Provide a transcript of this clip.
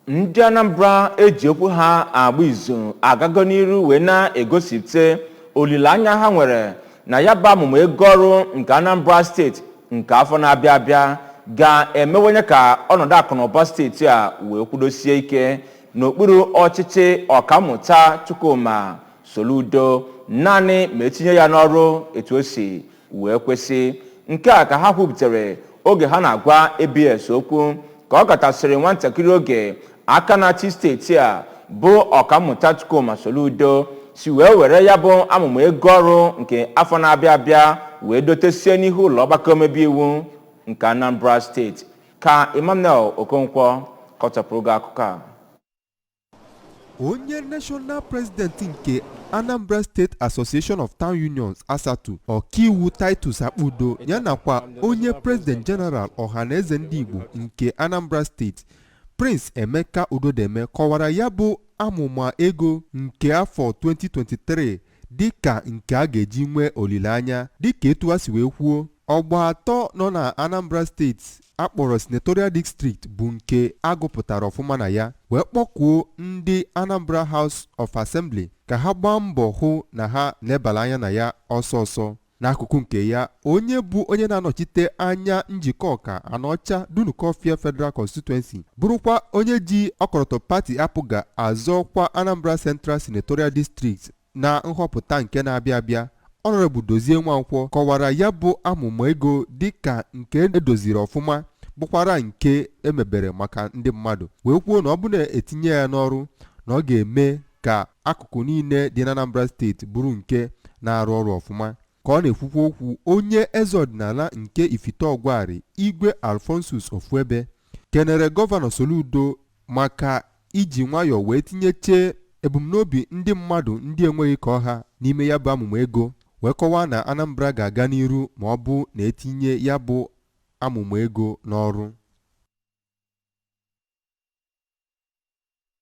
Ndị Anambra eji okwu ha agba izu agago n'iru wee na-egosipụta olileanya ha nwere na ya bụ amụma ego ọrụ nke Anambra Steeti nke afọ na-abịa abịa ga-emewanye ka ọnọdụ akụnụba steeti a wee kwudosie ike n'okpuru ọchịchị Ọkammụta Chukwuma Soludo, naanị ma etinye ya n'ọrụ etu o si wee kwesị. Nke a ka ha kwuputere oge ha na-agwa ABS okwu ka ọ gatasịrị nwatakịrị oge aka na-achị steeti a bụ Ọkammụta Chukwuma Soludo si wee were ya bụ amụma ego ọrụ nke afọ na-abịa abịa wee dotesie n'ihu ụlọ ọgbakọ omebe iwu nke Anambra Steeti. Ka Emmanuel Okonkwo kọchapụrụ gị akụkọ a. Onye National President nke Anambra State Association of Town Unions, ASATU, Ọkaiwu Titus Akpudo, ya nakwa onye President General Ọhaneze Ndị Igbo nke Anambra Steeti, Prince Emeka Udodeme, kọwara ya bụ amụma ego nke afọ 2023 dịka nke a ga-eji nwee olileanya. Dịka etu ha si wee kwuo, ọgba atọ nọ na Anambra Steeti akpọrọ Senatorial District bụ nke agụpụtara ọfụma na ya, wee kpọkuo ndị Anambra House of Assembly ka ha gbaa mbọ hụ na ha lebara anya na ya ọsọ ọsọ. N'akụkụ nke ya, onye bụ onye na-anọchite anya Njikọ Ọka Anaọcha Dunukọfịa Federal Constituency, bụrụkwa onye ji ọkọlọtọ pati APGA azọkwa Anambra Central Senatorial District na nhọpụta nke na-abịa abịa, Honorable Dozie Nwankwọ, kọwara ya bụ amụma ego dịka nke edoziri ọfụma, bụkwara nke emebere maka ndị mmadụ, wee kwuo na ọ bụ na-etinye ya n'ọrụ na ọ ga-eme ka akụkụ niile dị na Anambra Steeti bụrụ nke na-arụ ọrụ ọfụma. Ka ọ na-ekwukwa okwu, onye eze ọdịnala nke Ifite Ọgwarị, Igwe Alphonsus Ofuebe, kenere Gọvanọ Soludo maka iji nwayọọ wee tinyechee ebumnobi ndị mmadụ ndị enweghị ka ọha n'ime ya bụ amụma ego, wee kọwaa na Anambra ga-aga n'iru ma ọ bụ na etinye ya bụ amụma ego n'ọrụ.